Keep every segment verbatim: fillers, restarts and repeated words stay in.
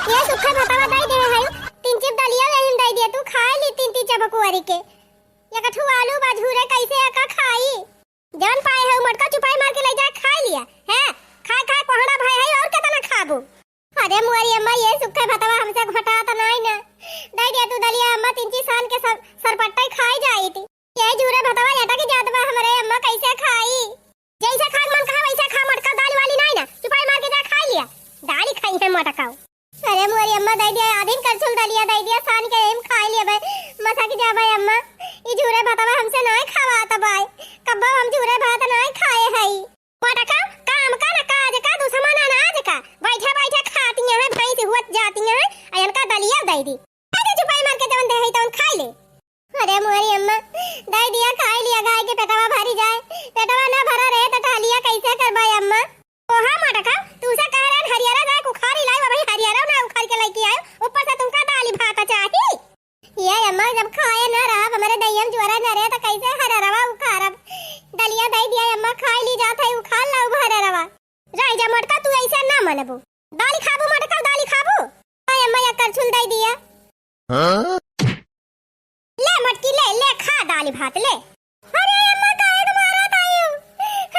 ये सुखा भतवा दइ दे है, तीन चिप दलिया यही में दइ दिया, तू खाइ ली तीन तीन चबकुअरी के। एक ठू आलू बा झूरे, कैसे एका खाई? जवन पाए है मोटका चुपाई मार के लइ जा, खाइ लिया। हैं? खाइ खाइ कोहड़ा भए है, और केतना खाबू? अरे मुअरी अम्मा, ये सुखा भतवा हमसे घोटात नाहीं ना। दइ दिया तू दलिया अम्मा, तीन चिप सान के सर, सरपट्टा खाइ जाइत। ये झूरे भतवा अटक जात बा हमरे अम्मा, कैसे खाई? जैसे खाक मन कहा वैसे खा, मोटका दाल वाली नाहीं ना, चुपाई मार के जा खाइ लिया। दाल ही खाई है मोटकाऊ। अरे मोरी अम्मा, दइ दिया आधीन करछुल दलिया, दइ दिया सान के एम खाइ लिया बे, मसा की जा बे अम्मा, ई झूरे भतवा हमसे नाहीं खावात बाय, कब्बो हम झूरे भात नाहीं खाए हई। मोटका काम का न काज का, दुश्मन अनाज का, बैठे बैठे खाती हैं, भैंस हुअत जाती हैं, आ इनका दलिया दइ दी। अरे चुपाई मार के जवन दे है तवन खाइ ले। अरे मोरी अम्मा, दइ दिया खाइ लिया, गाय के पेटवा भरी जाए, पेटवा ना भरा रहे तो टहलिया कैसे करबा अम्मा? ओहा मोटका, तू से कह रहे हरियरा जाए उखारी लाई, वही हरियरा ना उखार के लइके आयो, ऊपर से तुमका दाली भात चाही। ये अम्मा, जब खाए ना रहब, हमरे दहिया में ज्वरा ना रहे तो कैसे हरियरवा उखारब? दलिया दइ दिया अम्मा, खाइ ली जात है, उखार लाऊ हरियरवा। रह जा मोटका, तू ऐसे ना मनबू। दाली खाबू मोटका, दाली खाबू? अरे अम्मा, या करछुल दइ दिया। हाँ? ले मटकी ले, ले खा दाली भात ले। अरे अम्मा, काहे के मारत आयु?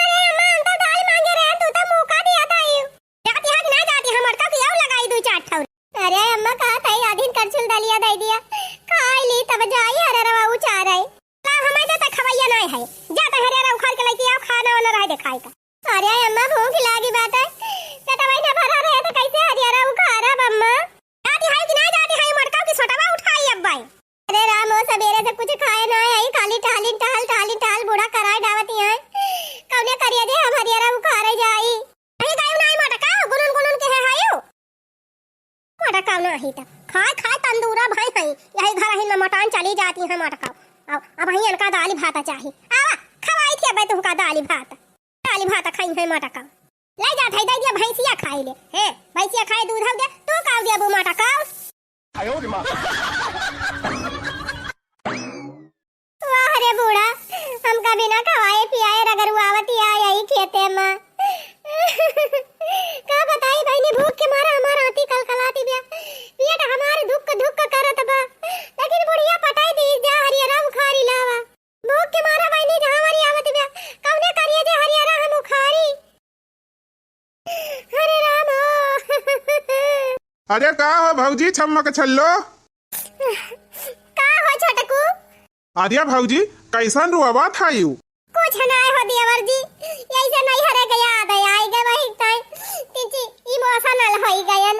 अरे अम्मा, हम तो दाली मांगे रहे, तू तो मुँह का दिया था आयु। जाती है कि ना जाती है, मटका की आऊ लगाई दू चार ठौर। अरे अम्मा, कहा था आधीन करछुल दलिया दइ दिया, खाइ ली तब जाई हरियरवा उचार आई। का हमें तो खवैया नाहीं है, जा तो हरियरा उखार के लइके आओ, खाना वाना रह दे खाए का। अरे अम्मा, भूख लागी बाटे, पेटवा ना भरा रहे तो कैसे हरियरा उखारब अम्मा? जाती है कि ना जाती है, मटका की सोटवा उठाई अब बाई। अरे राम हो, सबेरे से कुछ खाए ना है, खाली टहलिन टहल, टहलिन टहल, बूढ़ा कराए डावती है। कौने करिए जे हम हरियरा उखारे जाई? नहीं गयू नाहीं मटका, गुनुन गुनुन के है हायू। मटका नाहीं त खाए खाए तंदूरा भाई है, यही घर ही में मटान चली जाती है मटका। अब, अब ही इनका दाली भात चाही। आवा, खवाई थी अबे तुमका दाली भात। दाली भात खाई है मटका। ले जात है, दइ दिया भैंसिया खाई ले। हे, भैंसिया खाए दूध हो गया, तू का देबू मटका? वाह रे बूढ़ा, हमका बिना खवाए पियाए रगरुआवती आ यही खेते में। का बताई बहिनी, भूख के मारा हमार आँती कलकलाती बिया, पेट हमार धुक धुक करत बा, लेकिन बुढ़िया पटाई दी जा हरियरा उखारी लावा। भूख के मारा बहिनी जहाँ हमारी आवत बिया, कौने करिए जे हरियरा हम उखारी। अरे राम हो। अरे का हो भौजी छम्मक छल्लो? का हो छोटकू? अरे भौजी, कैसन रोवत हयू? कुछ नाय हो देवर जी, यैसे नैहरे के याद आई गए, वही टाइम तिची इमोशनल होई गयन।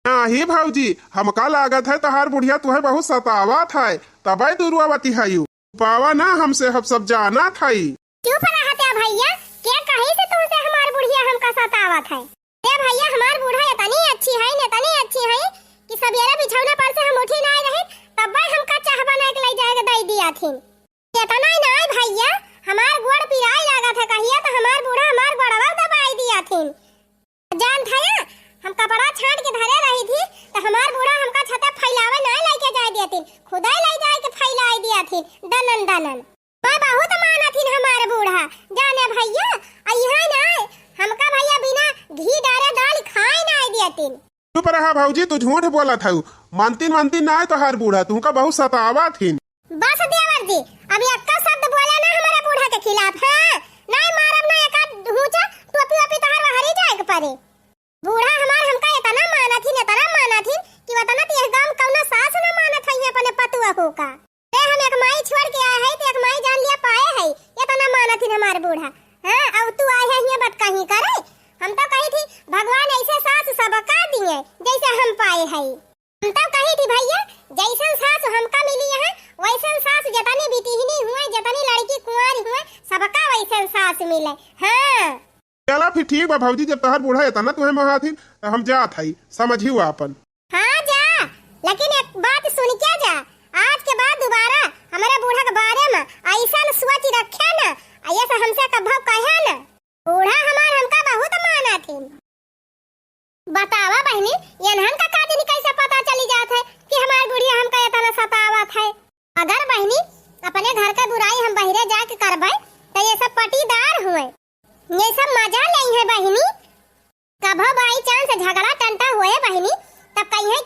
नाही भौजी, हमका लागत है तहार बुढ़िया तुहे बहुत सतावत है, तबै तू रोवती हयू। पावा ना हमसे, हम सब जानत हई। चुप रहत या भैया, के कही से तुमसे हमार बुढ़िया हमका सतावत है? ए भैया, हमार बूढ़ा इतनी अच्छी है, इतनी अच्छी है कि सबेरे बिछौना पर से हम उठी ना रही, तब्बे हमका चाह बना के ले जाए के दे दिया थिन। इतना ही ना भैया, हमार गोड़ पिराए लागत है कहिया तो हमार बूढ़ा हमार गोड़वा दबाई दिया थिन। जान था ना, हम कपड़ा छांट के धरे रही थी, तो हमार बूढ़ा हमका छते फैलावे ना लेके जाए दिया थिन, खुदे ले जाए के फैलाए दिया थिन, दनन दनन। मैं बहुत माना थिन हमार बूढ़ा, जाने भैया, अइहे ना, हमका भैया बिना घी डारे दाल खाए ना दिया थिन। चुप रहा भौजी, तू झूठ बोलत हऊ। मानतीन, मानतीन ना है तोहार बूढ़ा, तुमका बहुत सतावा थिन। बस देवर जी, अब एक्का शब्द बोला ना हमारे बूढ़ा के खिलाफ, हाँ? नहीं मारब ना एका हुचा, टोपी ओपी तोहार वहरी जाए के पड़े। बूढ़ा हमार हमका इतना माना थिन, इतना माना थिन कि वतना ती गाँव कौनो सास ना मानत है अपने पतुआ हो का। अरे हम एक माई छोड़ के आए है, तो एक माई जान लिया पाए है, इतना माना थिन हमार बूढ़ा। हाँ, अब तू आए है हियाँ बतकही करे, हम तो कही थी भगवान ऐसे सास सबका दिए जैसे हम पाए है। हम तो कही थी भैया, जैसन सास हमका मिली है, वैसन सास जितनी बिटिहनी हुए, जितनी लड़की कुंवारी हुए, सबका वैसन सास मिले। हाँ। चला फिर ठीक बा भौजी, जब तोहार बूढ़ा इतना तुहे महाथिन, तो हम जात हई, समझियो आपन। हाँ जा, लेकिन एक बात सुन के जा, आज के बाद दोबारा हमारे बूढ़ा के बारे में ऐसन सोच रखे ना, ऐसे हमसे कभो कहे ना। बूढ़ा हमार हमका बहुत माना थिन। बतावा बहिनी, एनहन का का जानी कैसे पता चली जात है कि हमार बुढ़िया हमका इतना सतावत है। अगर बहिनी अपने घर के बुराई हम बहिरे जाके करबै, तो ये सब पटीदार हुए, ये सब मजा लेइहे बहिनी। कभो by chance झगड़ा टंटा हुए बहिनी, तब कहिए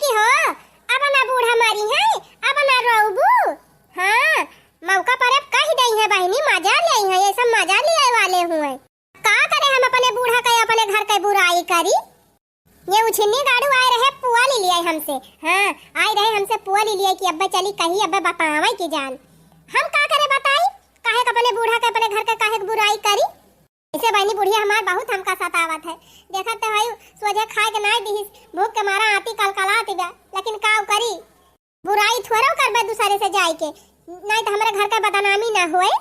ये उछिन्नी गाड़ू आए रहे पुआ ले लिया हमसे। हाँ, आए रहे हमसे पुआ ले लिया कि अब्बे चली कही, अब्बे बतावे कि जान। हम का करे बताई? काहे के अपने बूढ़ा के, अपने घर के काहे के बुराई करी? इसे बहनी बुढ़िया हमार बहुत हमका सतावत है। देखत तो हई, सोझे खाए के नाई दिहिस, भूख के मारा आती कलकलाती बा, लेकिन काव करी? बुराई थोड़ो करबे दूसरे से जाए के, नाई तो हमरे घर का बदनामी ना होए।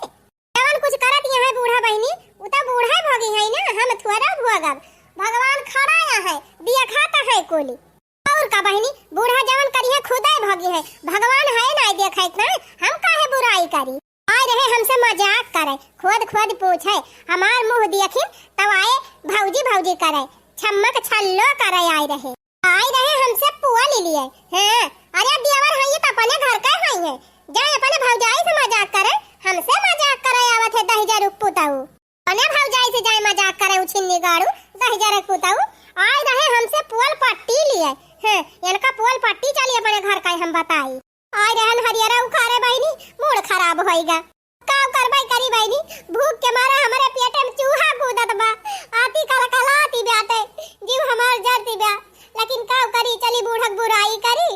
जवन कुछ करत यहाँ बूढ़ा बहनी, उ तो बूढ़ा भोगी है ना, हम थोड़ा भोगब। भगवान खड़ा यहाँ है, देखत है कुली। और का बहिनी, बूढ़ा जवन करिहे खुदे भोगिहे, भगवान है ना देखत ना, हम काहे बुराई करी? आए रहे हमसे मजाक करे, खोद खोद पूछे, हमार मुँह देखिन तब आए भौजी भौजी करे, छम्मक छल्लो करे आए रहे। आए रहे हमसे पुआ ले लिए। हाँ, अरे देवर है ये तो अपने घर का है, जाए अपने भौजाई से मजाक करे, हमसे मजाक करे आवत है दहिजर पुतऊ। अपने भौजाई से जाए मजाक करे उछिन्नी गाड़ू, दहिजर पुतऊ। आए रहे हमसे पोल पट्टी लिए। हैं, इनका पोल पट्टी चली अपने घर का हम बताई। आए रहन हरियरा उखारे बहिनी, मूड खराब होइगा। का करबै करी बहिनी, भूख के मारा हमरे पेटे में चूहा कूदत बा। आती कलकलाती बाटे, जीव हमार जरती बा। लेकिन का करी, चली बूढ़क बुराई करी।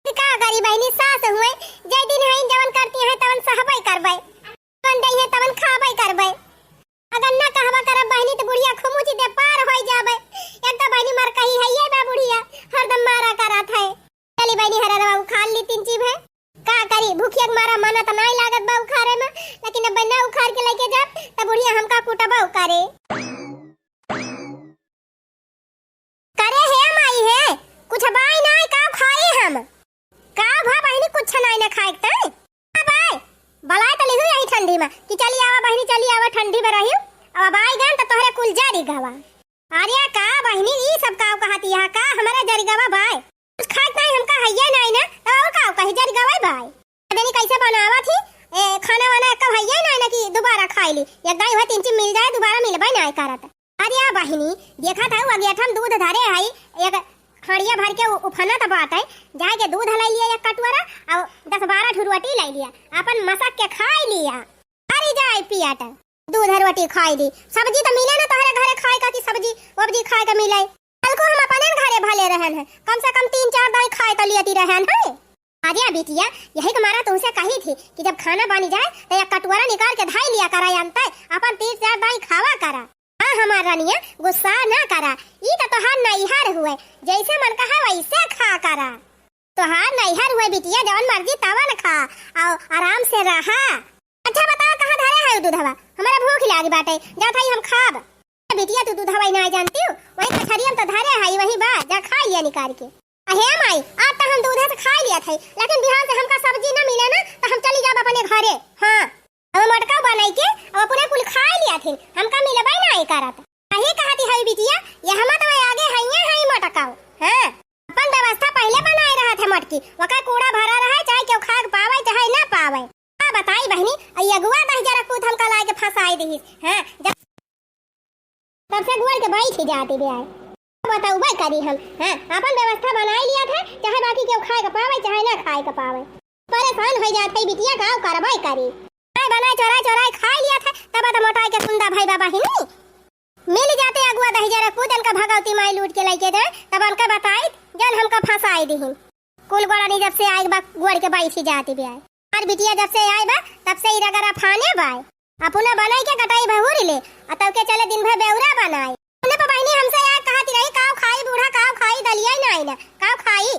का करी बहिनी, सास हुए, जय दिन है जवन करती है तवन सहबै करबै, जवन दई है तवन खाबै करबै। अगर न कहबा करब बहिनी तो बुढ़िया खुमुची दे पार होई जाबै। एक तो बहिनी मर कही है ये बा बुढ़िया, हरदम मारा करत है। चली बहिनी हररवा उखाड़ ली तीन चीज है। का करी, भूखिया के मारा मन तो नाई लागत बा उखाड़े में, लेकिन अब ना उखाड़ के लेके जाब तो बुढ़िया हमका कुटबा करे। करे हे माई हे, कुछ बाई नाई, का खाई हम? का भा बहिनी, कुछ नाई ना खाए के ताई? का बाई? बलाए तो लिहू यही ठंडी में कि चली आवा बहिनी, चली आवा ठंडी में रहियो। अब बाई गन तो तोहरे कुल जारी गवा। अरे का बहिनी, ई सब का कहत यहाँ का? हमारे जरी गवा बाई। कुछ खाए के नाई हमका हइये नाई ना, तो और का कही जरी गवा बाई। पता नहीं कैसे बनावत ही, ए, खाना वाना एक हइये नाई ना कि दोबारा खाई ली। एक दाई हुआ तीन चीज मिल जाए, दोबारा मिलबे नाई करत। अरे आ बहिनी, देखत हऊ, अगेठम दूध धरे हई, एक हड़िया भर के उ-, उफनत बाटे, जाए के दूध लाई लिया एक कटोरा, और दस बारह ठो रोटी लाई लिया, अपन मसक के खाई लिया। अरे जाए पियाट, दूध रोटी खाई ली, सब्जी तो मिले ना तोहरे घरे खाए का कि सब्जी वब्जी खाए का मिले। कल को हम अपने घरे भले रहन है, कम से कम तीन चार दाई खाए तो लियती रहन है। अरे बिटिया, यही के मारा तुमसे कही थी कि जब खाना बनी जाए तो एक कटोरा निकाल के धाई लिया करा, अंत अपन तीन चार दाई खावा करा। हाँ हमार रानिया, गुस्सा ना करा, ई तो तोहार नैहर हुए, जैसे मन कहा वैसे खा करा। तोहार नैहर हुए बिटिया, जवन मर्जी तवन खा, और आराम से रहा। अच्छा बताओ, कहाँ धरे है दूधवा? हमारा भूख लागी बाटे, जात हई हम खाब। बिटिया तू दूधवा ही ना जानती हो, वही कछरिया में तो धरे है, वही बा, जा खा लिया निकाल के। अहे माई, आज तो हम दूधे से खा लिया थे, लेकिन बिहान से हमका सब्जी न मिले ना, तो हम चली जाब अपने घरे। हाँ, अब मटका बनाई के अब अपने कुल खा लिया थे, हमका मिलबे ना करत। यही कहती है बिटिया, ये हम तो आगे हइये हई मटका। हाँ, अपन व्यवस्था पहले बनाए रहा थे मटकी, वका कूड़ा भरा रहे, चाहे केहू खा के पावे चाहे ना पावे। का बताई बहिनी, ई अगुआ दहिजरा पूत हमका लाए के फंसाई दिहिस। हाँ, जब तब से गोड़ के बैठ ही जाती बे आए। बताउबे करी हम, हाँ, अपन व्यवस्था बनाई लिया था, चाहे बाकी केहू खाए के पावे, चाहे ना खाए के पावे। परेशान हो जात है बिटिया, का करबे करी। बनाए, बनाए, चोराए, चोराए खाई लिया था, तब तो मोटाई के कुंदा भाई बाबा ही नहीं। मिल जाते अगुआ दहिजरा पूत, इनका भगवती माई लूट के लेके जाए, तब उनका बताई, जन हमका फंसाई दिहिन। कुल गोड़ानी जब से आए बा, गोड़ के बैठी जाती बे आए। और बिटिया जब से आए बा, तब से ई रगरा फाने बाए। अपना बनाई के कटाई भहुर ले, आ तब के चले दिन भर बेउरा बनाए। उन्हें पे बहिनी हमसे आए कहती रही, "काव खाई बूढ़ा, काव खाई, दलिया ही ना आई ना, काव खाई?"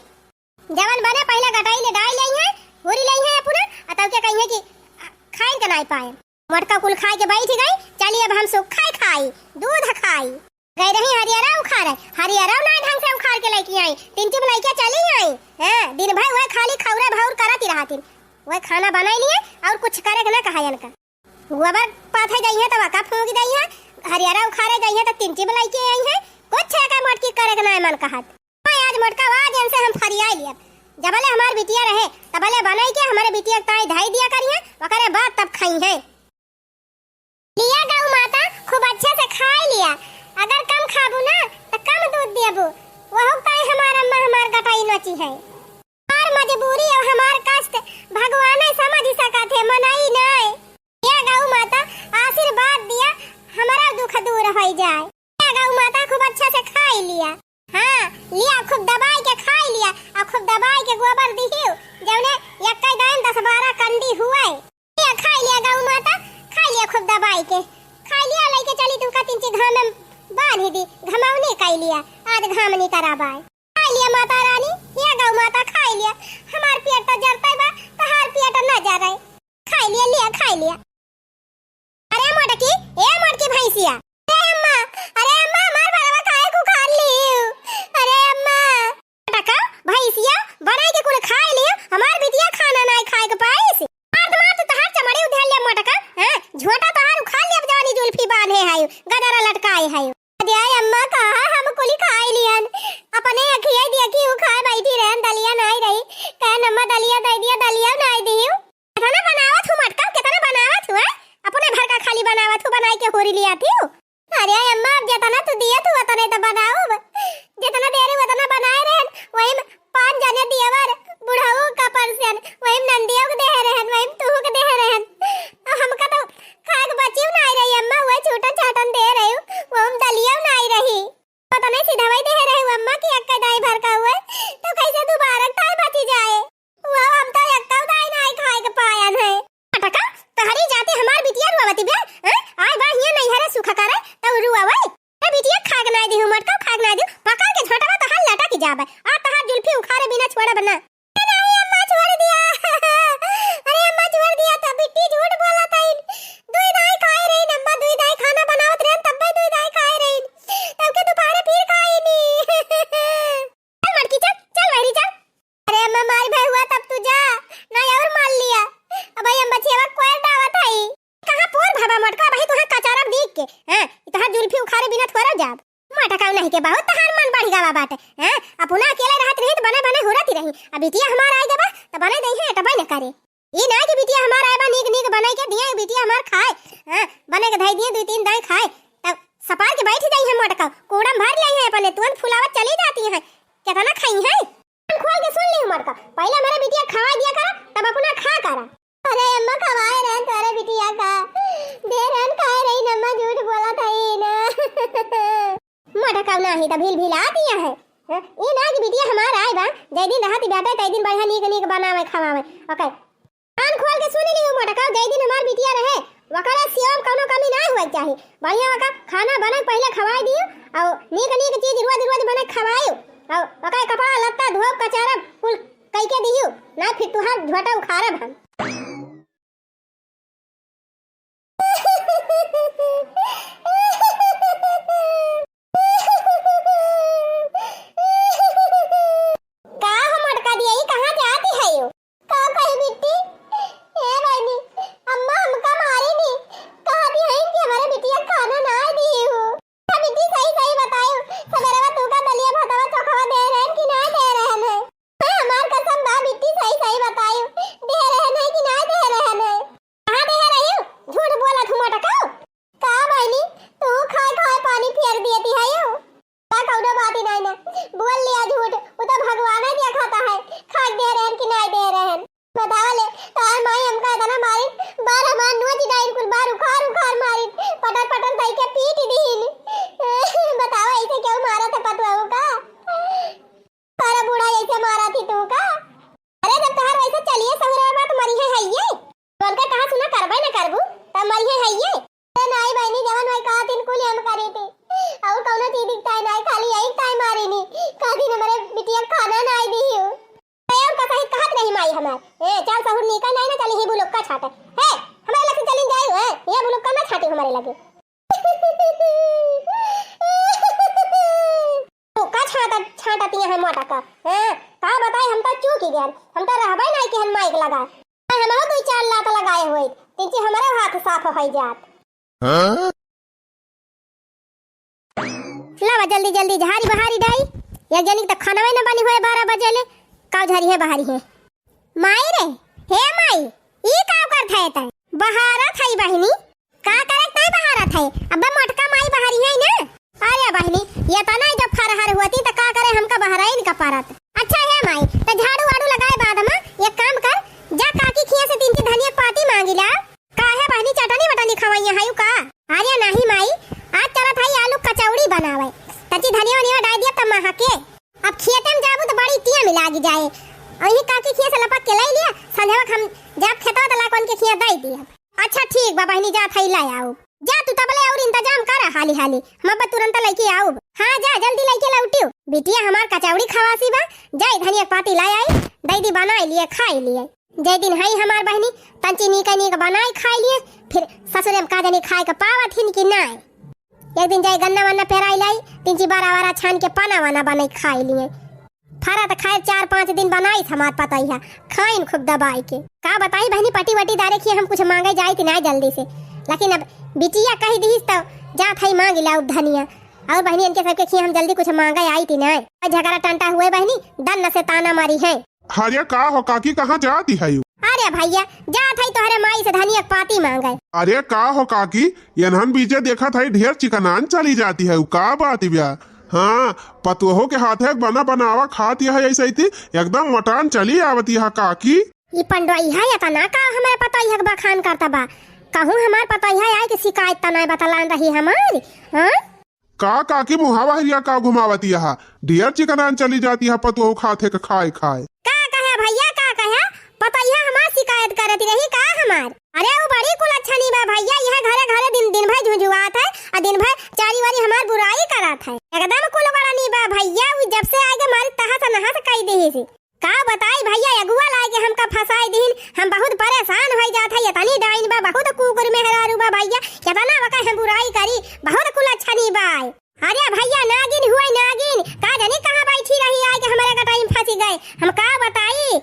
जवन बने पहले कटाई ले डाई लेई है, हुरी लेई है अपना, आ तब के कही है कि खाइन के नाई पाए। मोटका कुल खाए के बैठ गई, चली अब हम सुखा खाई, दूध खाई। गई रही हरियरा उखाड़े, हरियरा ना ढंग से उखाड़ के लेके आई, तिनचिप लेके चली आई। हाँ, दिन भर वह खाली खौरे भौर करत ही रहती, वह खाना बनाई लिए और कुछ करे के ना कहा इनका। गोबर पाथे जाइए तो वका फूंक जाइए, हरियरा उखाड़े जाइए तो तिनचिप लेके आई है, कुछ है का मोटकी करे के ना मन कहत। आज मोटका आज इनसे हम फरिया लिया, जबले हमार बिटिया रहे तबले बनाई के हमारे बिटिया के ताई धाई दिया करिए, ओकरे बाद तब खाई है। लिया गऊ माता, खूब अच्छे से खाई लिया। अगर कम खाबू ना, तो कम दूध देबू। वहू ताई हमार अम्मा हमार गटाई नोची है। हमार मजबूरी और हमार कष्ट भगवान ही समझ सकत है, मनई नाय। लिया गऊ माता, आशीर्वाद दिया, हमारा दुख दूर होई जाए। लिया गऊ माता, खूब अच्छे से खाई लिया। हाँ, लिया, खूब दबाई के खाई लिया, अउ खूब दबाई के गोबर दिहियो, जउने एक्कै दाईं दस बारह कंडी हुवै। लिया, खाई लिया गौ माता, खाई लिया खूब दबाई के, खाई लिया, लइके चली तुहका तिनची घाम में बान्ही दी, घमौनी कई लिया, आज घाम निकरा बाय। खाई लिया माता रानी, या गौ माता खाई लिया, हमार पेट त जरतै बा, तहार पेट न जरै। खाई लिया, लिया, खाई लिया। अरे मोटकी, ए मोटकी भैंसिया। अरे अम्मा, अरे अम्मा, हमार भरवा काहे उखाड़ लिहिउ? अरे अम्मा। मोटका, भैंसिया, बनाई के कुल खाई लिहिउ, हमार बिटिया खाना नाई खाए के पाइस। मार त, मार त, तहार चमड़ी उधेड़ लिया मोटका, हैं? झोंटा तहार उखाड़ लिया, जवानी जुल्फी बांधे है, गजरा लटकाए है। अरे अम्मा, कहा हम कुली खाई लिहन, अपने अखिया देखी उ खाए बैठी रहन, दलिया नाई रही, कहन अम्मा दलिया दे दिया, दलिया नाई दिहिउ। केतना बनावत हूँ मोटका, केतना बनावत हूँ, हैं? अपने भर का खाली बनावत हूँ, बनाई के होरी लियात हूँ। अरे अम्मा, अब जेतना तू दियत हूँ, ओतने त बनाउब। जेतना देरे ओतना बनाए रहन, वही में पाँच जने दियवर, बुढ़ऊ का परसन, वही में नंदियो के देहे रहन, वही में तुहू के देहे रहन। अब हमका तो खाए के बचियो नाई रही अम्मा, वही छूटन छाटन दे रही, वही में दलियो नाई रही। पता नहीं सीधा वही देहे रही अम्मा की एक्कै दाईं भर का हुए, तो कैसे दोबारा ताई बची जाए। वो हम तो एक्कौ दाईं नाई खाए के पायन है। मोटका, तहरी जाते हमार बिटिया रुआवती बे, हैं? आए बा हियां नैहरे सुख करे, तब रुआवै। ए बिटिया खाए के नाई दिहु, मोटका खाए के नाई दिहु, पकड़ के झोंटवा तहार लटक जाबे, आ तहार जुल्फी उखाड़े बिना छोड़ब ना। ए नाई अम्मा छोड़ दिया। अरे अम्मा छोड़ दिया, तब बिट्टी झूठ बोलत हईन। दुई दाईं खाए रहीन अम्मा, दुई दाईं खाना बनावत रहन, तब्बे दुई दाईं खाए रहीन। तब के दोपहरे फिर खाई नी। चल मटकी चल, चल बहरी चल। अरे अम्मा, मारी भई हुआ तब तू जा, नाई और मार लिया। अब भाई हम बचियावा कोयर डावत हई। कहाँ पोर भवा मोटका, भाई तुहां कचारब दीख के, हैं? ई तोहार जुल्फी उखाड़े बिना थोड़ा जाब। मोटका नहीं के बहुत तहार मन बढ़ गवा बाटे, हैं? अपना अकेले रहत रही त बने बने हुरत रही। अब बिटिया हमार आए गवा त बने दई है, एटबे न करे। ई ना कि बिटिया हमार आए बा नीक नीक बनाई के दिए, बिटिया हमार खाए, हैं? बने के धई दिए, दुई तीन दाईं खाए, तब सपार के बैठ जाई है मोटका, कूड़म भर लाई है अपने, तुरंत फुलावत चली जाती है। केतना खाई है? कान खोल के सुन ली मोटका, पहिले हमरे बिटिया खवाई दिया करा, तब अपना खा करा। अरे अम्मा, खवाए रहन तोरे बिटिया का, दे रहन खाए रही अम्मा, झूठ बोलत हई ना। मोटका नाही त भिल भिला दिया है। हाँ, ई ना कि बिटिया हमार आए बा, जय दिन रहत बाटे, तय दिन बढ़िया नीक नीक बनावे खवावे। ओके। कान खोल के सुन लिहु मोटका, जय दिन हमार बिटिया रहे, वकरा सेवा में कौनो कमी ना हुए के चाही। बढ़िया वका खाना बने पहिले खवाए दिहु, और नीक नीक चीज रोज रोज बने खवाए, और वका कपड़ा लत्ता धोब कचारब कुल कई के दिहु, ना फिर तुहार झोंटा उखाड़ब हम। का हो मोटका दिया, ई कहाँ जाती है यो? का कही बिट्टी? ए बहिनी, अम्मा हमका मारी नी, कहती है कि हमारे बिटिया खाना ना दी हो। का बिट्टी सही सही बतायो, सवेरवा तू का दलिया भातवा चोखवा दे रहन कि ना दे रहन है? हाँ, हमार कसम बा बिट्टी, सही सही बतायो, दे रहन है कि ना दे रहन है? कहाँ दे रही हो? झूठ बोलत हूँ मोटका। का बहिनी, तू खाए खाए पानी फेर दियती है यू? का कौनो बात ही नहीं ना, बोल लिया झूठ, वो तो भगवान ही देखता है, खाए दे रहन कि नहीं दे रहन। बतावा ले, तार माई हमका इतना मारिन, बार हमार नोच डाइन कुल बार उखाड़ उखाड़ मारिन, पटर पटर दई के पीट दीन। बतावा ऐसे क्यों मारा था पतुआ का? अरे बूढ़ा, ऐसे मारा थी तू का? अरे जब तोहार वैसे चलिए सहुरा बा तो मरी है, है ये। तो उनका कहा सुना करबे ना करबू, तब मरी है, है ये। अरे नाई बहिनी, जवन वही कहा दिन कुल हम करी थी। और कौनो चीज दिखता है नाई, खाली यही ताई मारी नी। कहा दिन हमारे बिटिया खाना नाई दी हो। अरे और कसा ही कहत रही माई हमार। ए, चल सहुर नीका नाई ना चली ही बुलुक्का छाटे। हे, हमारे लगे चली जाई है। ये बुलुक्का ना छाटी हमारे लगे। तू का छाटा, छाटती है मोटा का? हाँ, का बताई, हम तो चूक ही गए, हम तो रहबे नहीं कि हम माइक लगाए। हाँ, हम दो चार लात लगाए हुए, तिनची हमारे हाथ साफ हो जात। हाँ? लावा जल्दी जल्दी झारी बहारी डाई, एक जनी तो खाना ना बनी हुए बारह बजे ले, काव झारी है बहारी है। माई रे, हे माई, ई का करत है तै? बहारत है बहिनी। का करत तै बहारत है? अब्बे मोटका माई बहारी है ना। अरे बहिनी, ये तो नहीं जब फरहर होती तो का करे हमका बहराइन का परत। अच्छा हे माई, तो झाड़ू वाड़ू लगाए बाद में एक काम कर, जा काकी खिया से तीन ची धनिया पाती मांगी ला। काहे बहिनी चटनी वटनी खवाइया है का? अरे नहीं माई, आज चलत है आलू कचौड़ी बनावे। तची धनिया वनिया डाल दिया तब महके। अब खेते में जाबू तो बड़ी टिया में लागी जाए। अउर यही काकी खिया से लपक के लाई लिया, संझवा के हम जाब खेतवा तो लाके उनके खिया दई दिया। अच्छा ठीक बा बहिनी, जात हई लाई आउब। जा तू तबले अउर इंतजाम करा हाली हाली, हम अब तुरंत लइके आउब। हाँ जा जल्दी लइके लौटियो। बिटिया हमार कचौड़ी खवासी बा, जाई धनिया के पाती लाई आई, दई दी बनाई लिए खाई लिए। जे दिन हई हमार बहिनी तंची नीक नीक बनाई खाई लिए, फिर ससुरे में का जानी खाए के पावत हिन कि नाय। एक दिन जाई गन्ना वन्ना पेराई लाई, तिंची बारा वारा छान के पाना वाना बनाई खाई लिए। फरा त खैर चार पाँच दिन बनाई हमार पतोहिया, खाइन खूब दबाई के। का बताई बहिनी, पटी वटी दारे खिया हम कुछ मांगे जाई थी ना जल्दी से, लेकिन अब बिटिया कह दीस तो जात हई मांग लाउब धनिया। अउर बहिनी इनके सबके खिया हम जल्दी कुछ मांगे आई थी ना। झगड़ा टंटा हुए बहिनी, दन्न से ताना मारी है। अरे का हो काकी, कहाँ जाती है यू? अरे भैया, जात हई तोहरे माई से धनिया के पाती मांगे। अरे का हो काकी, एनहन बीचे देखत हई ढेर चिकनान चली जाती है, का बात ब्या? हाँ, पतोहो के हाथे के बना बनावा खात यह ऐसे थी, एकदम मोटान चली आवत यह काकी। ई पंडोइहा एतना का हमरे पतोहिया के बखान करता बा? कहूँ हमार पतोहिया आए के शिकायत त नाय बतलान रही हमारी, हाँ? का काकी मुहा बहरिया का घुमावती यहा? ढेर चिकनान चली जाती है पतोहो खाते के खाए खाए। का कहे भैया, का कहे? पतोहिया हमार शिकायत करती रही का हमार? अरे वो बड़ी कुलच्छनी बा भैया, यह घरे घरे दिन, दिन भर झुझुआत है, आ दिन भर चारी वारी हमार बुराई करत है। एकदम कुलगड़नी बा भैया, वो जब से आए के मारी तहस नहस कई देही से। का बताई भैया, अगुआ लाए के हमका फंसाई दीन, हम बहुत परेशान होई जात है। एतनी डाइन बा, बहुत कुकुर मेहरारू बा भैया, केतना वका हम बुराई करी, बहुत कुलच्छनी बा। अरे भैया नागिन हुए नागिन, का जानी कहाँ बैठी रही, आए के हमारे गटाई में फंसी गए। हम का बताई,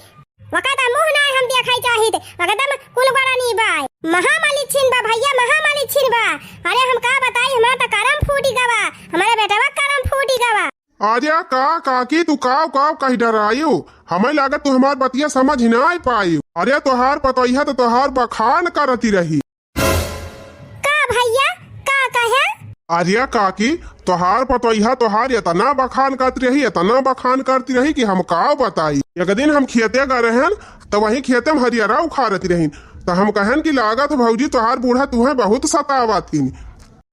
वका त मुँह ना हम देखाई चाहित, वका त कुलगड़नी बा, महामालिच्छिन बा भैया, महामालिच्छिन बा। अरे हम का बताई, हमारा त करम फूटी गवा, हमारे बेटवा करम फूटी गवा। अरे का काकी, तू काव काव कहि डरायु? हमें लागत तू हमार बतिया समझ नाहीं पायु। अरे तोहार पतोहिया तो तोहार बखान करती रही। का भैया, का कहे? अरे काकी, तोहार पतोहिया तोहार एतना बखान करती रही, एतना बखान करती रही कि हम काव बताई। एक दिन हम खेते गए रहन, तो वहीं खेते में हरियरा उखाड़ती रही, तो हम कहन कि लागत भौजी तोहार बूढ़ा तुहें बहुत सतावत हिन।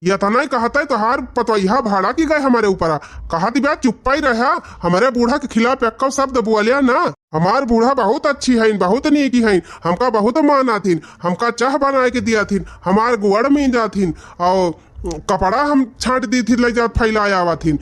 एतना ही कहते तोहार पतोहिया भड़क गए हमरे ऊपरा। कहत बा, "चुप्पा ही रहा, हमरे बूढ़ा के खिलाफ एक्को शब्द बोल्या ना। हमार बूढ़ा बहुत अच्छी हईन, बहुत नीकी हईन, हमका बहुत मानत हिन, हमका चाह बनाए के दियत हिन, हमार गोड़ मींजत हिन, और कपड़ा हम छांट दीत हिन, ले जात फैलाए आवत हिन।"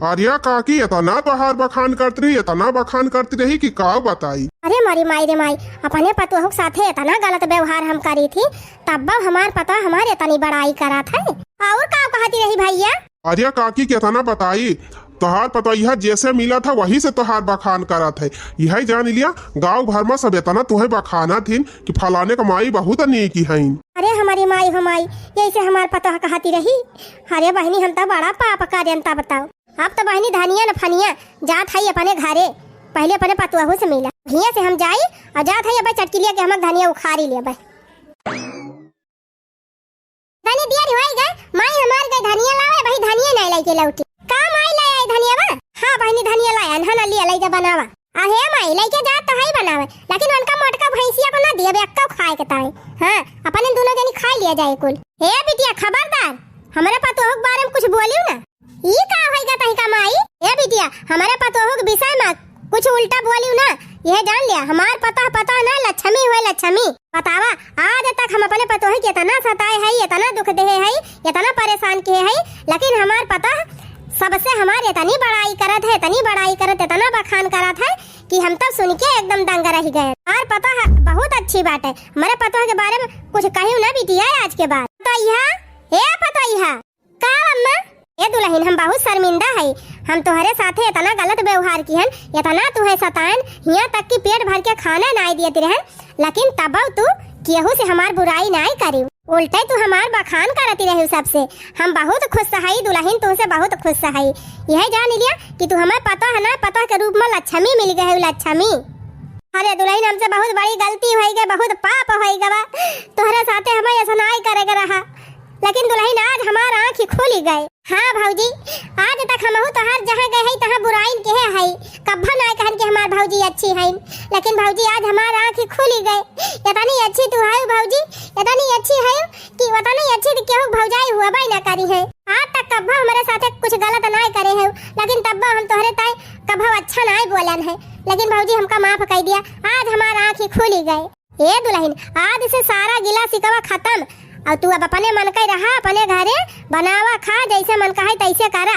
अरे काकी, एतना तोहार बखान करत रही, एतना बखान करत रही कि का बताई। अरे मारी माई रे माई, अपने पतोह के साथे एतना गलत व्यवहार हम करी थी, तब हमार पतोह हमार एतनी बड़ाई करत है। और का कहती रही भैया? अरे काकी, केतना बताई, तोहार पतोहिया जैसे मिलत है वही से तोहार बखान करत है। यही जान लिया, गाँव भर में सब एतना तुहे बखानत हिन कि फलाने के माई बहुत नीकी हईन। अरे हमारी माई हो माई, यही से हमार पतोह कहती रही। अरे बहिनी, हम तो बड़ा पाप करेन, तब बताओ। अब तो बहिनी धनिया न फनिया जात हई अपने घरे, पहले अपने पतोहू से मिला। हियाँ से हम जाई और जात हई अब चटकिलिया के हम धनिया उखाड़ी लेबे। तनी देर होई गए, माई हमार गए धनिया लावे, भाई धनिया नहीं लेके लौटी। का माई ले आई धनिया बा? हाँ बहिनी धनिया लाए, अनहन लिया ले जा बनावा। आ हे माई, लेके जात तो हई बनावे, लेकिन उनका मोटका भैंसिया को ना दिए, अक्का खाए के ताई। हाँ, अपन इन दोनों जनी खा लिया जाए कुल। हे बिटिया खबरदार, हमारे पतोह के बारे में कुछ बोलियो ना। ई का होई गा तहिका माई? ए बिटिया, हमारे पतोह के विषय में कुछ उल्टा बोलियो ना। यह जान लिया, हमार पतोह, पतोह ना, लक्ष्मी हुए, लक्ष्मी। बतावा, आज तक हम अपने पतोह के इतना सताए हई, इतना दुख देहे हई, इतना परेशान किहे हई, लेकिन हमार पतोह सबसे हमार इतनी बड़ाई करत है, इतनी बड़ाई करत, इतना बखान करत है कि हम तो सुन के एकदम दंग रह गए। हमार पतोह बहुत अच्छी बात है, हमारे पतोह के बारे में कुछ कहियो ना बिटिया आज के बाद। पतोहिया, ए पतोहिया, का अम्मा? ए दुलहिन, हम बहुत शर्मिंदा हई। हम तोहरे साथे एतना गलत व्यवहार किहन, एतना तुहे सतायन, हियाँ तक कि पेट भर के खाना नाई दियत रहन, लेकिन तबो तू केहू से हमार बुराई नाई करी, उल्टे तू हमार बखान करती रही सबसे। हम बहुत खुश हई दुलहिन, तुहसे बहुत खुश हई। यह जान लिया कि तू हमार पतोह ना, पतोह के रूप में लक्ष्मी मिल गए, लक्ष्मी। अरे दुलहिन, हमसे बहुत बड़ी गलती होई गई, बहुत पाप होई गवा। तोहरे साथे हमें ऐसा नाई करे के रहा। लेकिन दुलहिन, आज हमार आँखी खुली गए। हाँ भौजी, आज तक हमहू तोहार जहाँ गए हई, तहाँ बुराइन केहे हई, कब्बो नाय कहन कि हमार भौजी अच्छी हईन। लेकिन भौजी, आज हमार आँखी खुली गए। इतनी अच्छी तू हऊ भौजी, इतनी अच्छी हऊ कि उतनी अच्छी तो केहू भौजाई हुआ ना करी है। आज तक कब्बो हमरे साथे कुछ गलत नाय करे हऊ, लेकिन तब्बो हम तोहरे ताई कब्बो अच्छा नाहीं बोलन है, लेकिन भौजी हमका माफ कइ दिया, आज हमार आँखी खुली गए। ए दुलहिन, आज से सारा गिला सिकवा खतम। अउ तू अब अपने मन कइ रहा, अपने घरे बनावा खा, जइसे मन कहइ तइसे करा।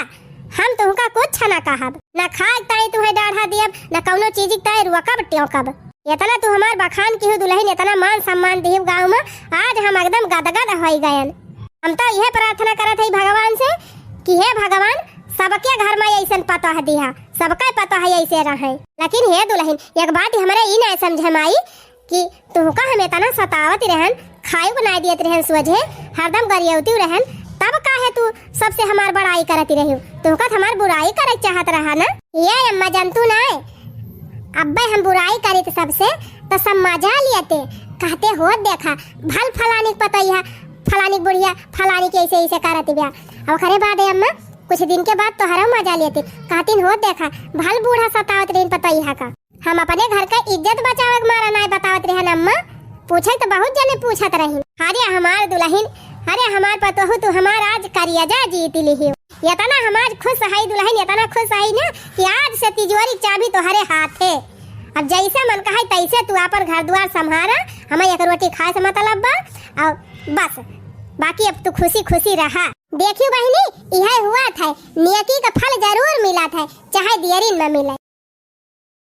हम तुहका कुछ न कहब, न खाए ताई तुहइ डाढ़ा दियब, न कउनो चीज ताई रोकब टेंकब। एतना तू हमार बखान किहू दुलहिन, एतना मान सम्मान दिहू गाँव मा, आज हम एकदम गदगद होइ गयन। हम तउ इहे प्रार्थना करत हई भगवान से कि हे भगवान, सबके घर मा अइसन पतोह दिहा, सबके पतोह अइसे रहइ। लेकिन हे दुलहिन, एक बात हमरे ई नाहीं समझ मा आई कि तुहका हम एतना सतावत रहन, खायु बनाइ दियत रहन सोझे, हरदम गरियउती रहन, तब काहे तू सबसे हमार बड़ाई करत रहिउ? तुहका त हमार बुराई करइ चाहत रहा न? ए अम्मा, जनतू नाहीं, अब्बे हम बुराई करित सबसे, त सब मजा लियते, कहते होत देखा, भल फलानी क पतोहिया, फलानी क बुढ़िया, फलानी क अइसे अइसे करत बिया। अउ ओकरे बाद ए अम्मा, कुछ दिन के बाद तोहरउ मजा लियते, कहतिन होत देखा, भल बूढ़ा सतावत रहिन पतोहिया का। हम अपने घर क इज्जत बचावे क मारा नाहीं बतावत रहन अम्मा, पूछइ त बहुत जने पूछत रहिन। अरे हमार दुलहिन, अरे हमार पतोहू, तू हमार आज करियजा जीत लिहिउ। एतना हम आज खुस हई दुलहिन, एतना खुस हई न कि आज से तिजोरी क चाबी तोहरे हाथे। अब जइसे मन कहइ तइसे तू आपन घर दुआर सम्हारा, हमइ एक रोटी खाए से मतलब बा, अउ बस, बाकी अब तू खुसी खुसी रहा। देखिउ बहिनी, इहइ हुवत है, नेकी क फल जरूर मिलत है, चाहे दियरिन मा मिलइ।